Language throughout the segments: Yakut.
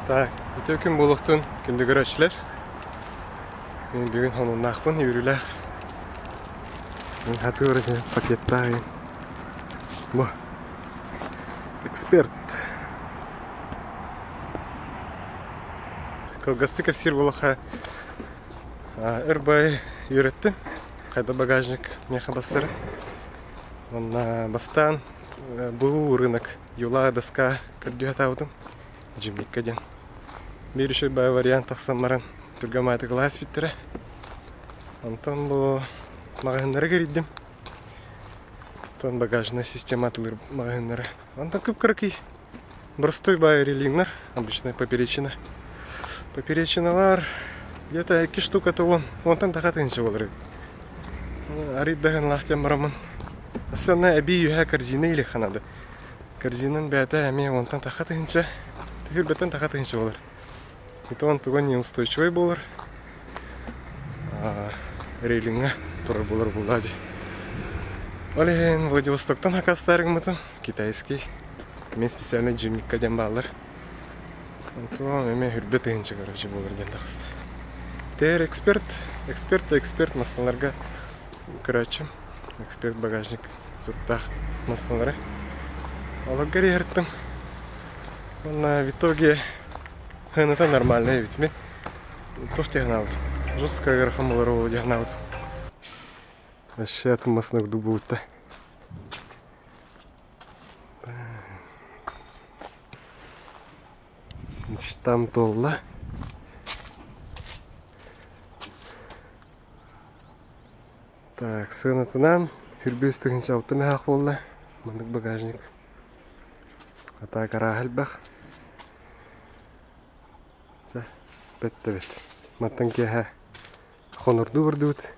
Так, үтүө күн буолуохтун, күндү көрөөччүлэр. Мин бүгүн хонуннаахпын, үөрүүлээх. Мин хатыы оройун пакеттаах Бу эксперт. Кылгастык кэпсиир буоллахха, өр бай үөрэттим. Хайда багажник миэхэ бассары. Онна бастаан бу рынок юла доска көрдүү сатаабытым. Дьимникка диэн. Биир үчүгэй баай вариант тахсан баран түргэн маатыкалаһа испиттэрэ. Онтон бу маҕаһыыннары кэрийдим. Онтон багажная система атылыыр маҕаһыыннары. Онтон кып-кыракый простой баай религнар, обычная поперечина. Поперечиналар где-то икки штука он, онтон таха тыһынча болар эбит. Арыйдаһын диэн бараммын. Особенно эбии үһэ корзина или ханады. Корзинан бэйэтэ эмиэ уонтан тахха тыһыынча, түһүрбэттэн тахха тыһыынча буолар. Ити он туга неустойчивый буолар. Рейлиҥҥэ турар буолар буоллаа дии. Ол иһин Владивостоктан хакастаары гыммытым, китайский. Эмиэ специальный джимникка диэн бааллар. Онтон эмиэ үрдэ тыһыынча короче буолар диэн таҕыста. Тэр эксперт, эксперт да эксперт массыыналарга көрөөччүм. Эксперт багажник суттаах массыыналары. Олорго иһэртим. Уонна в итоге сыаната нормальная эбит. Мин туох дии санаабытым. Жестко ыарахан буолар буолуо дии санаабытым. Вообще атын массыына курдук буолбут Мечтам туолла. Так, сыанатынан хүрбүс тыһыынча алта мөһөөх буолла. Маннык багажник. А так арааһа элбэх. Чэ, бэт да бэт. Мантан киэһэ хонордуу бардыбыт.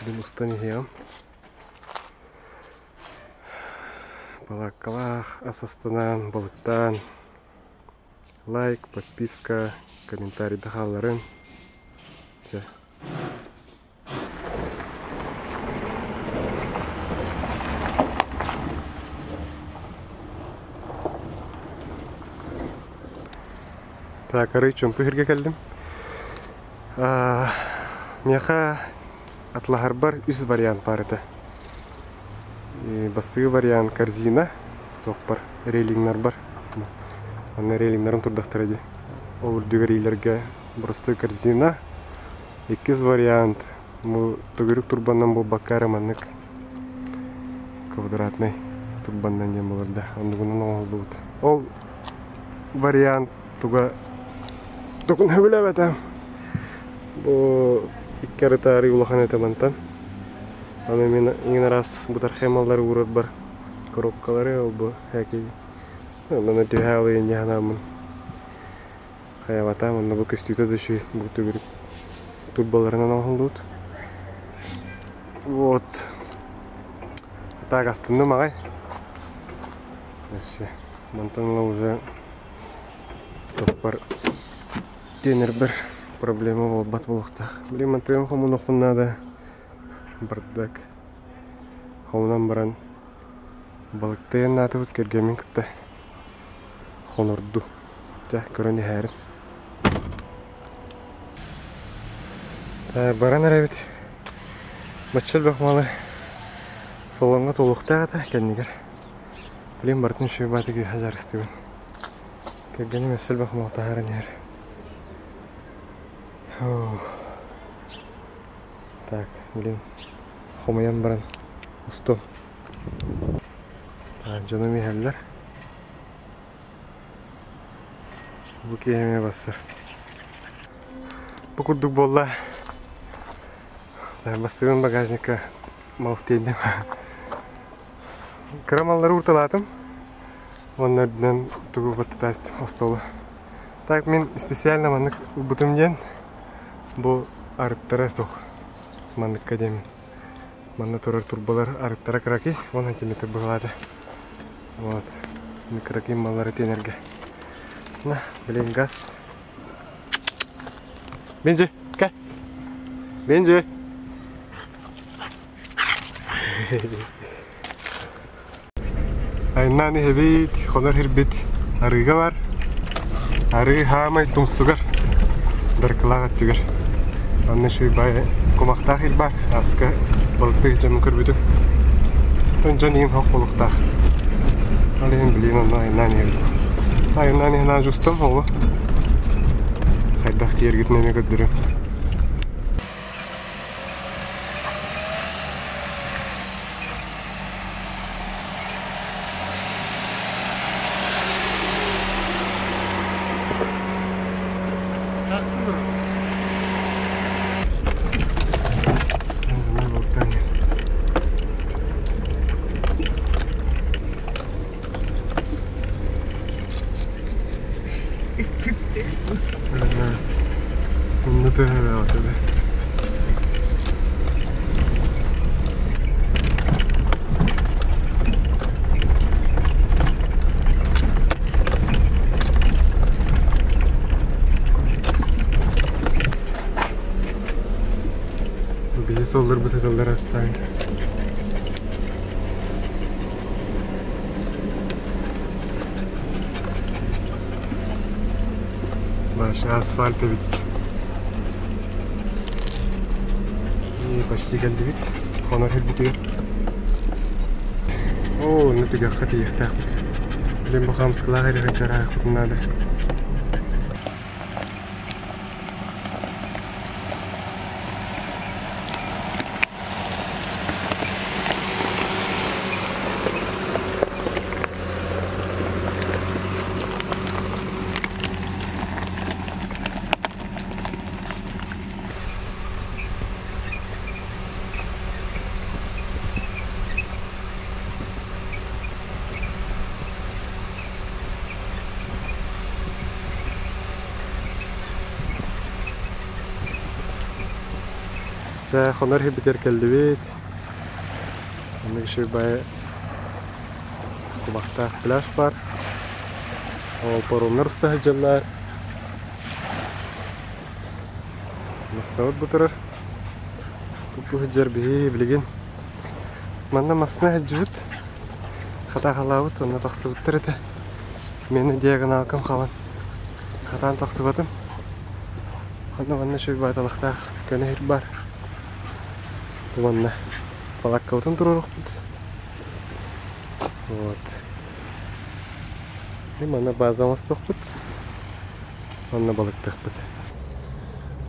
Бүгүн устан иһиэҕим. Балааккалаах ас астанан, балыктаан. Лайк, подписка, комментарийда хаалларыҥ. Чэ. Так, арый чумпу сиргэ кэллим. Миэхэ атлаһарбар үс вариант баар этэ. Бастакы вариант корзина, туохпар, рейлиҥнарбар. Онно рейлиҥнэрим турдахтара дии. Ол үрдүгэр иилэргэ простой корзина. Иккис вариант бу төгүрүк турбанан буолбакка эрэ маннык квадратнай турбаннан диэн буолар да оннугунан оҥоһуллубут. Ол вариант туга тугун сөбүлээбэтэ. Бу икки арытаарый улахан этэ мантан. Аны мин иҥин араас бытархай маллары уурарбар коробкалары ол бу һээки онно түһэ алыйын дии санааммын Хайабатаам онно бу көстүүтэ да үчүгэй бу төгүрүк турбаларынан оҥоһуллубут. Вот. Так астынным аҕай. Вообще мантан ыла уже топпар тиэнэрбэр проблема буолбат буолуохтаах. Блин мантыгын хомунуохпун наада. Бардак. Хомунан баран балыктыйан наатыбыт кэргэммин кытта хонорду. Дьэ, көрөн иһээрим. Баран эрэбит. Бачча элбэх малы салоҥҥа туолуохтаах этэ кэннигэр. Билигин барытын үчүгэй баатык үөһэ дьаарыстыыбын. Кэргэним өссө элбэх мал таһааран иһэр. Так, блин, хомуйан баран устуом. Так, дьонум иһэллэр. Бу киһи эмиэ бассар. Бу курдук буолла. Бастыгын багажникка мал тиэйдим. Кыра маллары уурталаатым. Уонна үрдүнэн тугу баттатаастым остуолу. Так мин специально маннык ылбытым диэн бу арыттара суох. Манныкка диэмин. Манна турар турбалар арыттара кыракый, 10 сантиметр быһылаата. Вот. Кыракый маллары тиэнэргэ. На, блин, газ. Бенджи, кэ. Бенджи. Айнан иһэбит, хонор хирбит арыыга бар. Арыы хаамай тумсугар, Даркылаах өттүгэр. Онно үчүгэй кумахтаах ил баар, ааска балыктыы сылдьаммын көрбүтүм. Оттон дьон иһин хоох буолуохтаах. Ол иһин билигин онно айаннаан иһэбит. Айаннаан иһэн аан дьустум оҕо. Хайдах тиийэргитин эмиэ көрдөрүөм. Онно төһөлөөх Биһи суолларбыт ыталлар астаан. Маша асфальт эбит. И почти кэллибит. Хонор сирбитигэр. Оо, онно түгэххэ тиийиэхтээхпит. Билин бу хаамыскалаах эрэхинтэр аахпытын наада. Чэ, хонор иһиппитигэр кэллибит. Оннук үчүгэй кумахтаах пляж баар. Ол паромнар уста сылдьаллар. Массыынабыт бу турар. Бу сылдьар биһи билигин манна массыына сылдьыбыт. Хатаахалаабыт уонна тахсыбыттар этэ. Миэнэ диагоналкам хабан хатаан тахсыбатым. Онно манна үчүгэй бааталахтаах көнө сир баар. Уонна палааккабытын туруоруохпут. Вот. И манна база оҥостуохпут. Манна балыктыахпыт.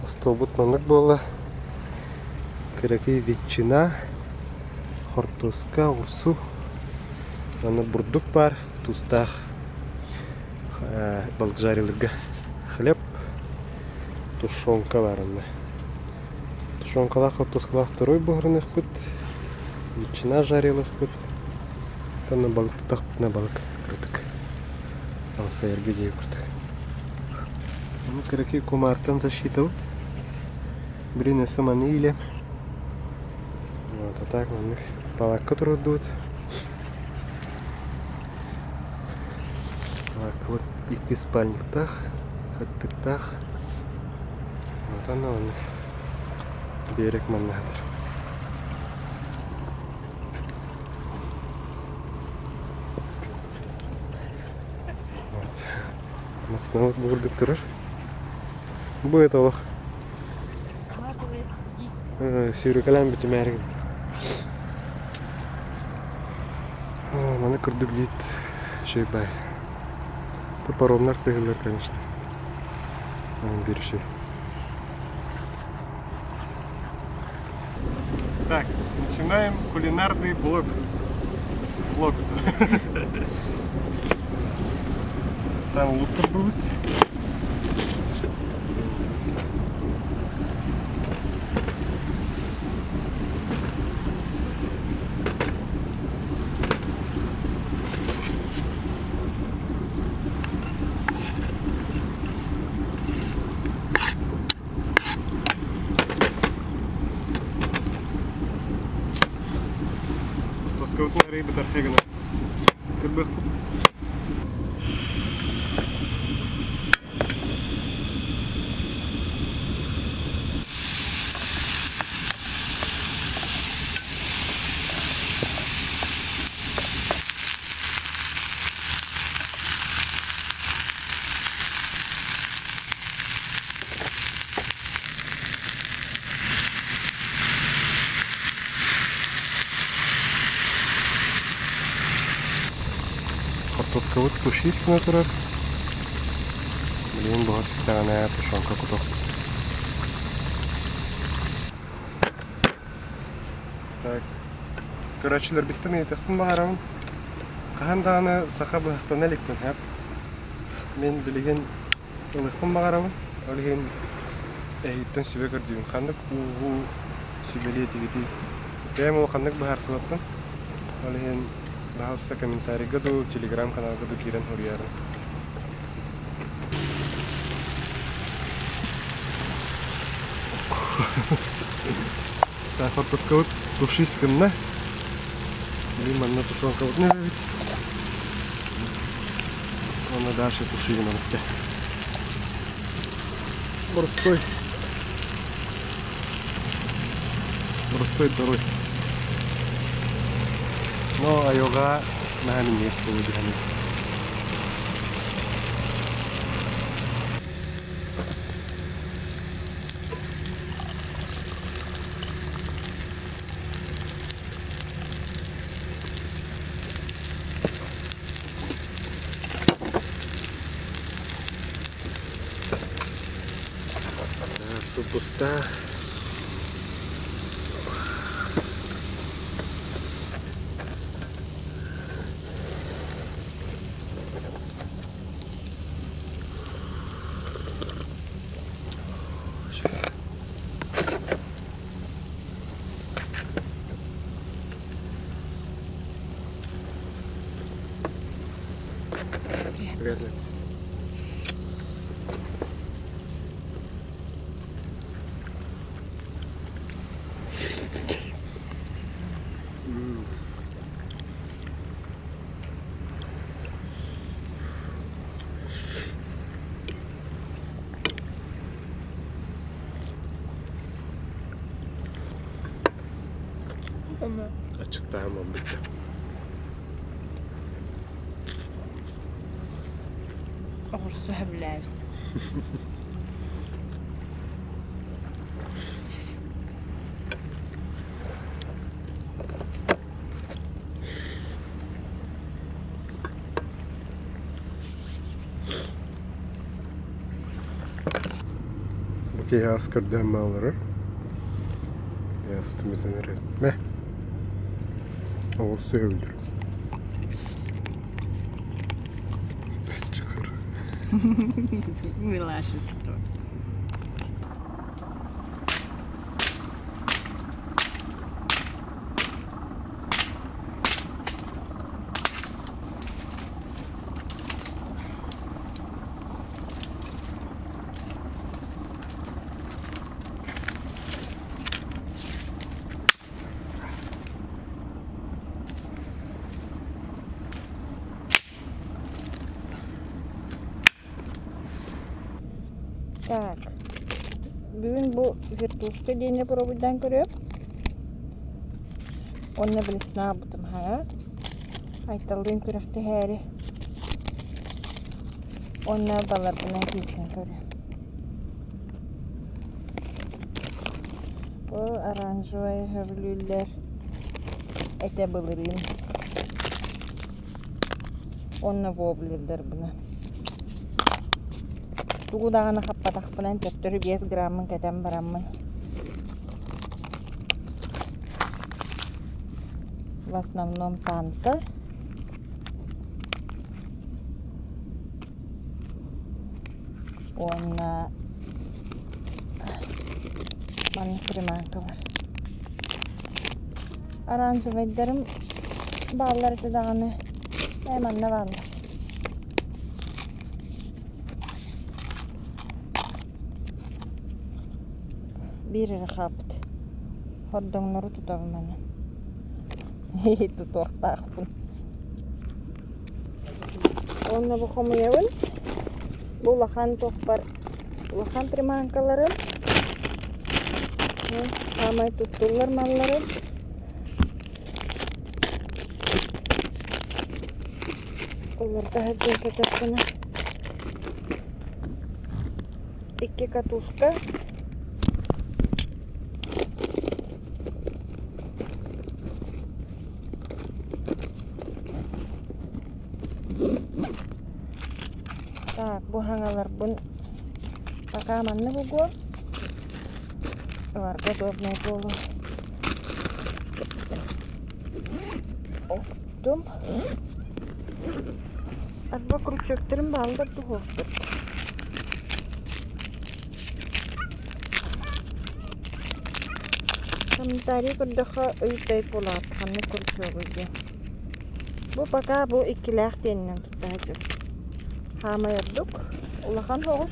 Остуолбут маннык буолла. Кыракый ветчина, хортуоска, оҕурсу. Манна бурдук баар, туустаах балык жарилырга хлеб, тушенка баар онно. Тушенкалаах, хортуоскалаах второй буһарыныахпыт, ветчина жарилыахпыт. Онно балык тутахпытына балык кыратык амсайарга диэри курдук. Ону кыракый кумаартан защитабыт. Блин, өссө маны иилэм. Вот, а так маннык палатка турурдубут. Так, вот икки спальниктаах, хаттыктаах. Вот онно маннык берег манна сытар. Массыынабыт бу курдук турар. Бу это олох сүүрүкэлээн бүтүмээригин. Маны курдук вид үчүгэй баай. Бу паромнар тыһыллар, конечно. Биир үчүгэй. Так, начинаем кулинарный блог. Влог. Там лук будет. Тоскабытын арый бытархай гына кырбыахпыт. Хортуоскабыт тушись гына турар. Билигин буһа түстэҕинэ тушенка кутуохпут. Так, көрөөччүлэрбиттэн ыйытыахпын баҕарабын. Хаһан даҕаны саха быһахтана иликпин, сөп. Мин билигин ылыахпын баҕарабын. Ол иһин эһигиттэн сүбэ көрдүүбүн. Ханнык ууһу сүбэлиэ этигитий? Бэйэм улаханнык быһаарсыбаппын. Ол иһин баһаалыста комментарийга дуу, телеграм-каналга дуу киирэн суруйаарыҥ. Так, хортуоскабыт тушись гынна. Билигин манна тушенкабытын эбэбит. Уонна дальше туши гынан бүттэ. Морской. Морской второй. Но айылҕа наһаа минньигэс буолуо дии саныыбын. Супуста. Приятно. Аччыктаһым бүттэ. Оҕурсу сөбүлээбит. Бу киһи ас көрдөөн мааларар. Сытым бүтэн эрэр. Мэ. Оҕурсу өбүлүр. Чыкыр. Милашество. Так, бүгүн бу вертушка диэни пробуйдаан көрүөм. Уонна блесна бутум хаҥа. Айталлыын күрэхтэһээри. Уонна баларбынан киирсэн көрүөм. Бу оранжевай сөбүлүүллэр этэ былырыын. Уонна воблердарбынан. Тугу даҕаны хаппатахпынан төттөрү 5 граммын кэтэн бараммын в основном танка уонна маннык приманкалар. Оранжевайдарым бааллар этэ даҕаны ээ манна бааллар. Биир эрэ хаалбыт. Хордоҥнору тутабын манан. Тутуохтаахпын. Уонна бу хомуйабын. Бу улахан туохпар улахан приманкаларым. Саамай туттуллар малларым. Олордо сылдьан кэтэхпинэ икки катушка Так, бу хаҥаларбын пока маннык угуом. Ыларга удобнай буолуо. Оттум. Арба крючокторым бааллар дуһуохтар. Комментарий көрдөххө ый-тай буолаат ханнык крючогуй диэн. Бу пока бу иккилээх диэнинэн тутта сылдьабын. Хаамай ордук, улахан соҕус.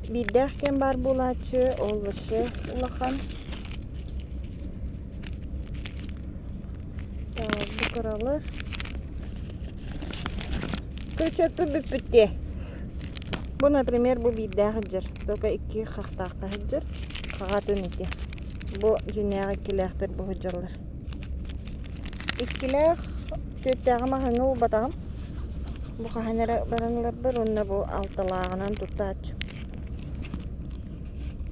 Биирдээх диэн баар буолааччы, ол вообще улахан. Так, бу кыралар. Крючокпут бүппүт дии. Бу, например, бу биирдээх сылдьар. Только икки хахтаахха сылдьар. Хаҕатын ити. Бу дьиҥнээх иккилээхтэр бу сылдьаллар. Иккилээх түөртээҕи маһыҥҥа уурбатаҕым. Бу хаһан эрэ баран ыларбар уонна бу алталааҕынан туттааччым.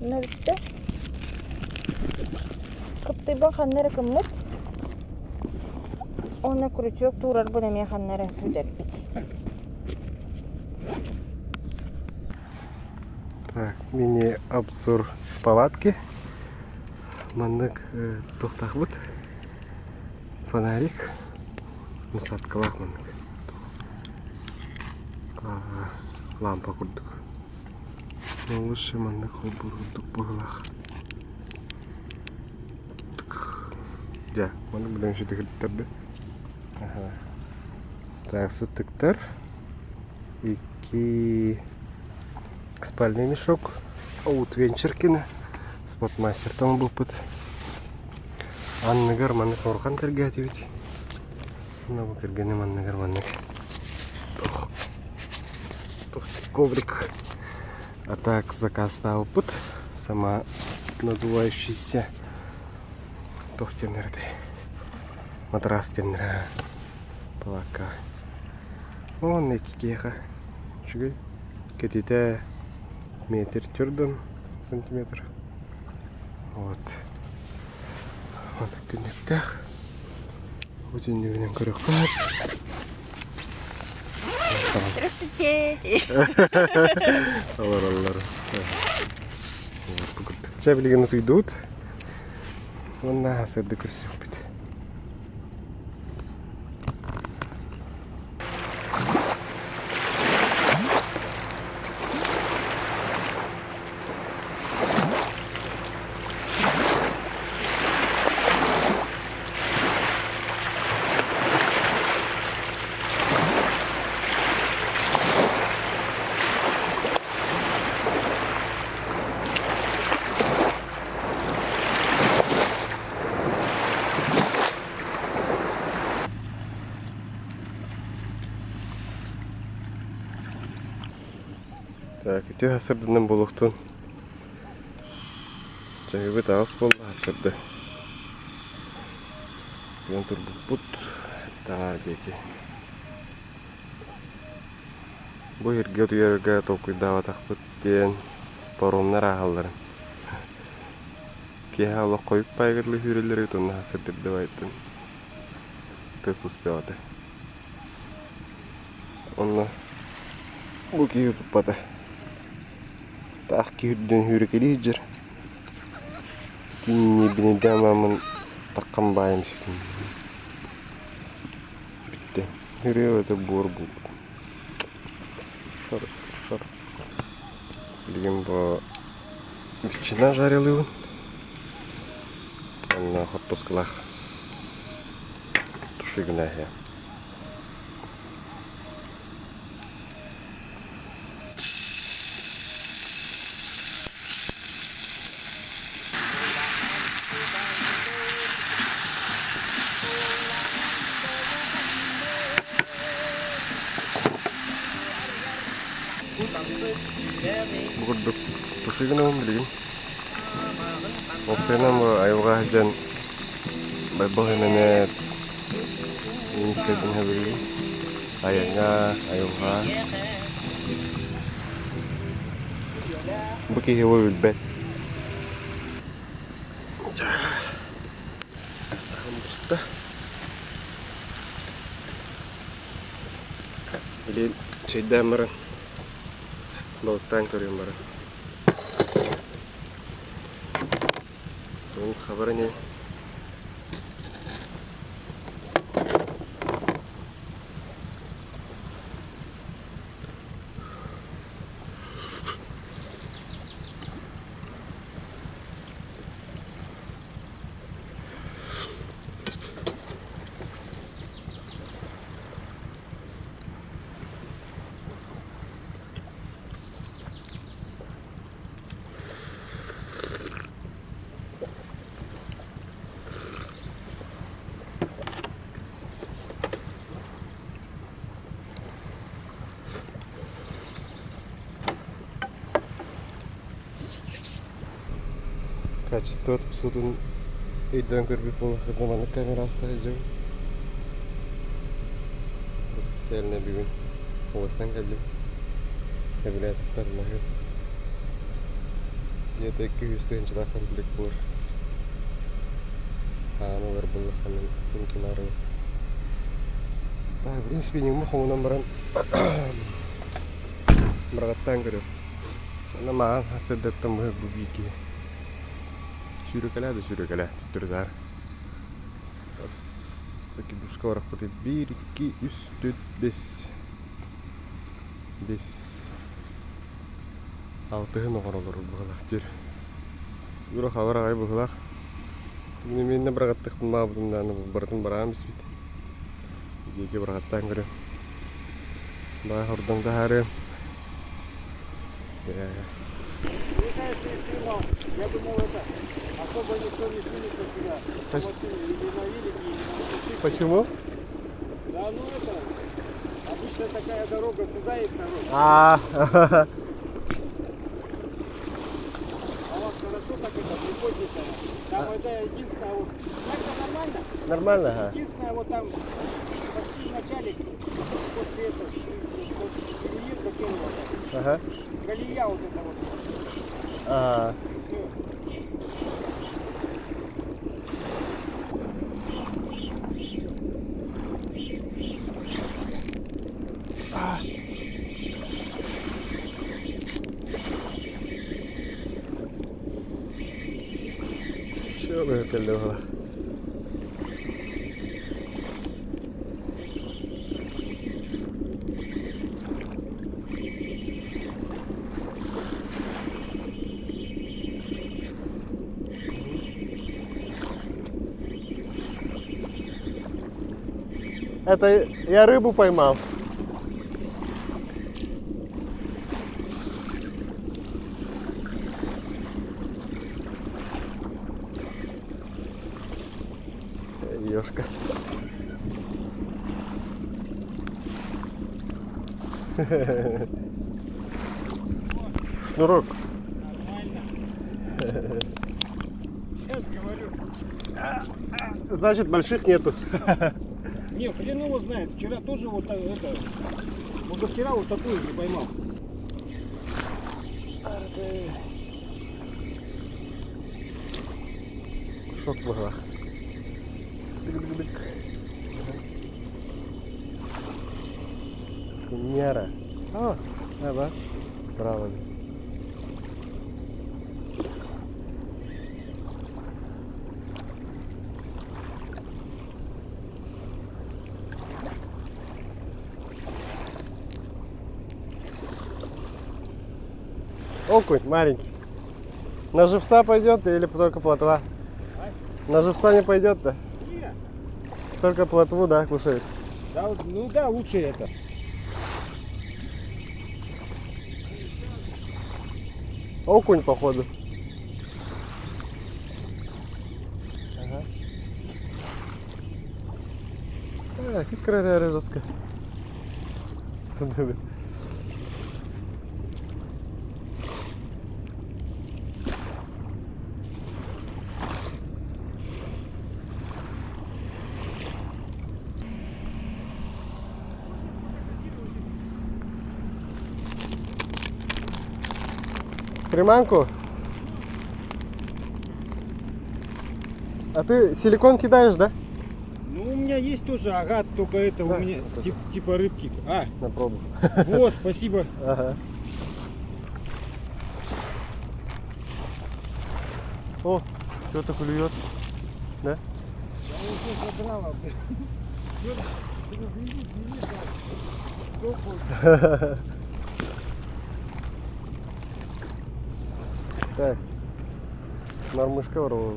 Онно бүттэ. Кыптыйбын ханна эрэ кыммыт. Уонна крючок туурарбын эмиэ ханна эрэ сүтэрбит. Так, мини-обзор палатки. Маннык туохтаахпыт фонарик насадкалаах маннык лампа курдук. Но лучше маннык холбуур курдук быһыылаах. Дьэ, маннык билэн сүтүкүттэрди. Так, сыттыктар. Икки спальный мешок. Аутвенчеркины. Спортмастертан ылбыппыт. Анныгар маннык орхан тэлгээтибит. Мына бу кэргэним анныгар маннык коврик. А так заказтаабыппыт. Сама надувающийся туох диэннэр этэй матрас диэннэрэ палаакка. Уонна икки киһиэхэ үчүгэй. Кэтитэ метр төрдөн сантиметр. Вот. Маннык түннүктээх. Бу түннүгүнэн көрүөххэ сөп. Здравствуйте! Олороллор. Бу курдук. Чэ, билигин утуйдубут. Уонна сырдык көрсүөхпүт. Так, үтүө сырдынан буолуохтун. Чаһыыбыт аҕыс буолла сырды. Бүгүн турбуппут таҥара диэки. Бу иһиргэ утуйарга толкуйдаабатахпыт диэн паромнар ааһалларын. Киэһэ олох хойут паайгытлыы сүүрэллэрэ уонна сырдырдыбайдын тыас успевата. Онно бу киһи утуппата. Таах киһи үрдүн сүүрэкэлии сылдьар. Кинини маамын таххан баайым сүтүн. Бүттэ. Үрүө это буор буолбут. Шар, шар. Билигин бу ветчина жарилыыбын. Онно хортуоскалаах туши гына Бу курдук туши гынабын билигин. Уопсайынан бу айылҕа сылдьан байбал эмэнэ министрдин сөбүлүүбүн. Айаҥҥа, айылҕа. Бу киһи бу билбэт. Буста. Билин Чэйдээн баран, балыктаан көрүөн баран. Ол хабар ини. Качество тупсуутун өйдөөн көрбүт буоллаххытына маннык камера аста сылдьабын. Специально бүгүн уларсан кэллим. Эбилээтиктэр маһын. Где-то 200 тыһыынчалаах комплект буолар. Хаан ылар буоллаххына сумкалары. Так, бүгүн спиннингмын хомунан баран быраҕаттаан көрүөм. Аны маған сырдаттан быһык бу биики. Сүүрүкэлээ да сүүрүкэлээ түттүрүзаар. Сакибушка барахпыты 1, 2, 3, 4, 5. 5. Алтыһын оҕоролор быһылаах диир. Юра хабар аҕай быһылаах. Мин эмиэннэ быраҕаттыхпын баабытым дааны барытын бараан биспит. Диэки быраҕаттаан көрүм. Баа хордоҥ таһаарыам. Мне кажется, если я думал, это особо никто не сунется сюда. На машине или на велике, или на мотоцикле. Почему? Да, ну это, обычно такая дорога пугает народ. А, А у вас хорошо так это приподнято. Там это единственное, вот, так-то нормально. Нормально, ага. Единственное, вот там почти в начале, после этого, переезда первого, там, Ага. колея вот эта вот. А, Всё. Все кэллэ быһыылаах. Это я рыбу поймал. Ёшка. Шнурок. Нормально. Я же говорю. Значит, больших нету. Не, хрен его знает. Вчера тоже вот так, это... Позавчера вот такую же поймал. Шок быһыылаах. Дык-дык-дык. Нера. А, аба. Браво. Окунь маленький. На живца пойдет или только плотва? А? На живца не пойдет-то? Не. Только плотву, да, кушает. Да, вот, ну да, лучше это. Окунь, походу. Ага. А, как кроляры жестко. Приманку? А ты силикон кидаешь, да? Ну, у меня есть тоже агат, только это Да, у меня вот это. типа рыбки. А, На пробу. вот, спасибо. Ага. О, что-то клюет. Да? Я уже задрала, блин. Бери, бери, да. Так. Мормышка воровала.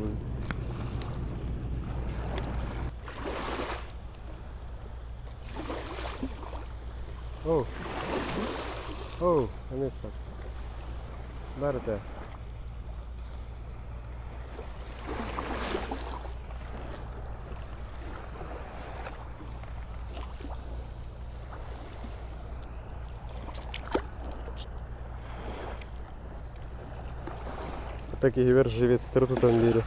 О. О, на место. Барда. Так и вер живец тутан бири.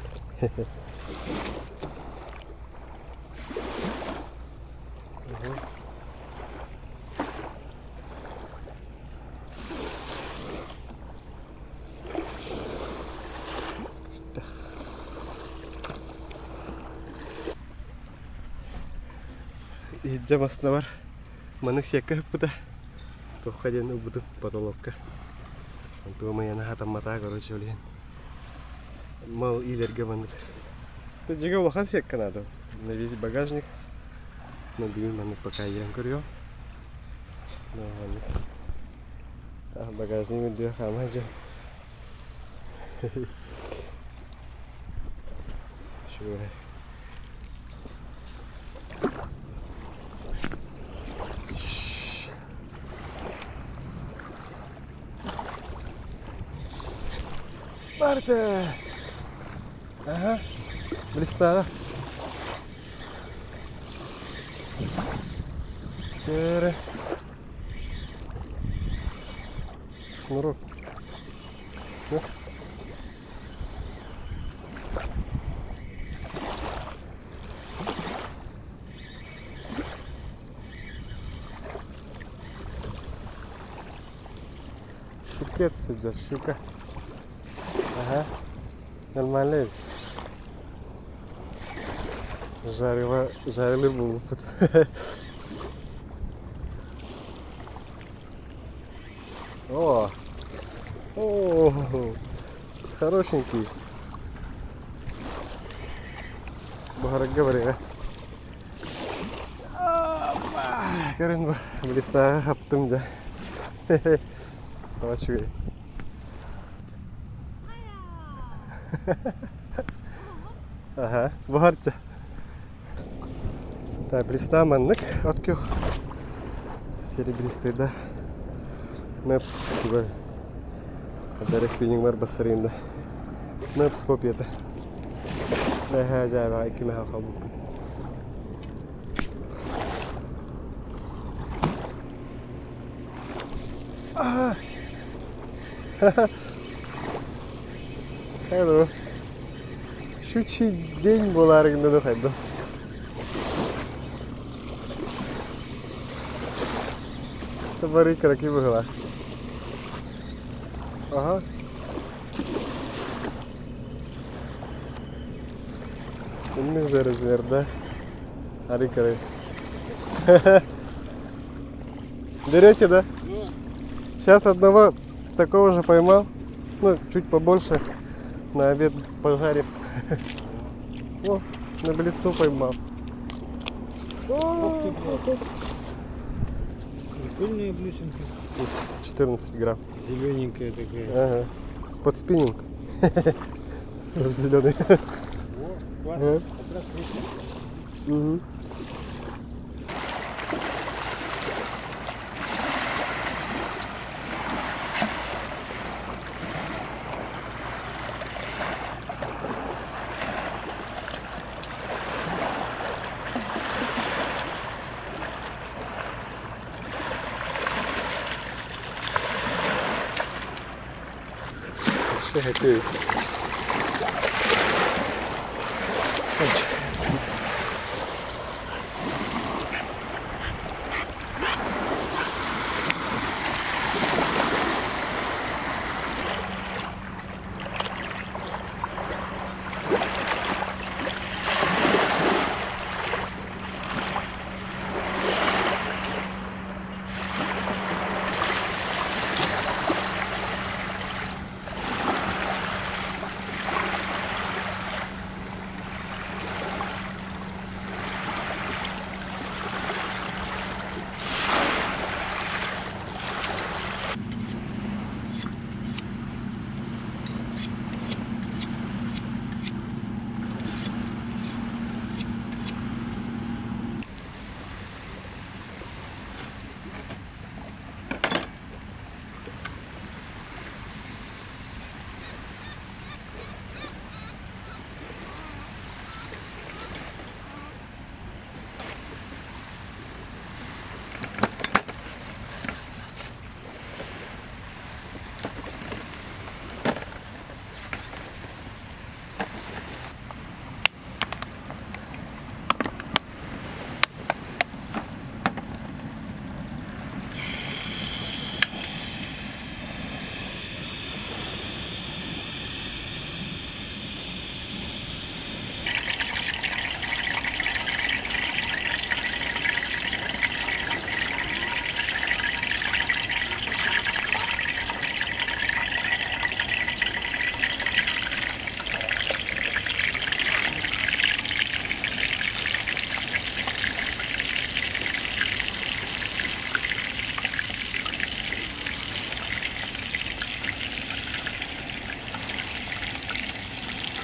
Иджа масна бар. Манык сиэккэ ыппыта. Туохха диэн ылбытым потолокка. Онтуом ыйана хатамматаа короче билигин. Мал иилэргэ маннык. Дьиҥэ улахан сиэккэ наада. На весь багажник. Но бүгүн маннык пока иэн көрүөм. Но маннык. Багажник үрдүгэр хаама дьэ. Үчүгэй. Барта! Ага, блистала. Тере. Шнурок. Ну. Щукет сидят, щука. Ага, нормально. Жарила, жарили булпут. О, о, хорошенький. Буһарга говори, Көрүн бу, блеснага хаптым дьэ. Давай чугай. Ага, буһарча. Так, блесна маннык от күөх. Серебристый, да. Мэпс, туга. Даре спиннинг бар бассарында. Мэпс копията. Мәһә жайба икки мәһә қалбыппыт. Hello. Щучий день буолаарыгын хайда. Бары кыраки быһыла. Ага. Умный же размер, да? Ары кыры. Берете, да? Сейчас одного такого же поймал. Ну, чуть побольше. На обед пожарим. О, на блесну поймал. Ох ты, блядь. Прикольная блесенка. 14 грамм. Зелененькая такая. Ага. Под спиннинг. Тоже зеленый. О, классно. Ага. Как раз вкусно. Угу. Вообще хэппи.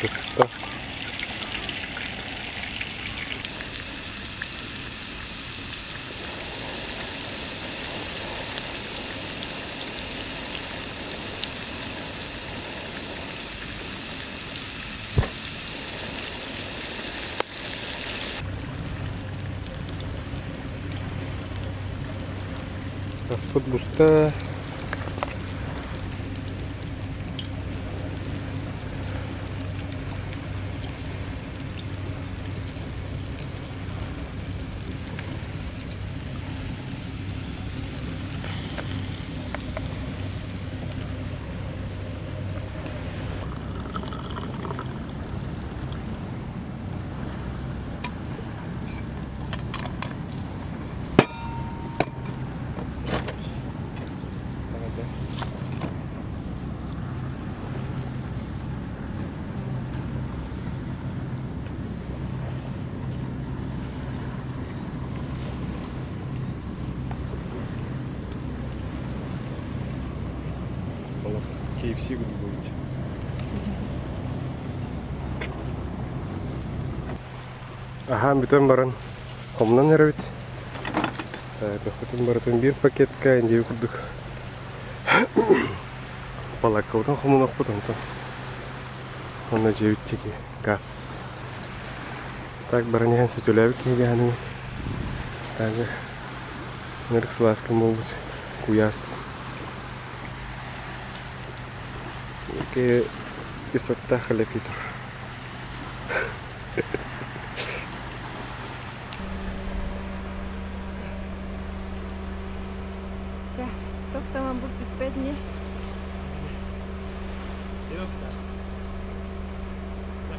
Красота. Аспыт буста. KFC будете. Аһаан бүтэн баран хомунан эрэбит. Көхпүтүн барытын биир пакетка индиви курдук палаккабытын хомунуохпут онтон онно дьиэбит диэки газ. Так баран иһэн сөтүөлээбит киһи гаһаныгын. Также ынырык сылаас күн буолбут. Куйаас. Ки кислота хлеб тур. Тохтомон бу түспэт не?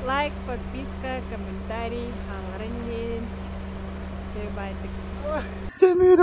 Лайк, подписка, комментарий, хааларын иһин. Чэй байтык. Темир,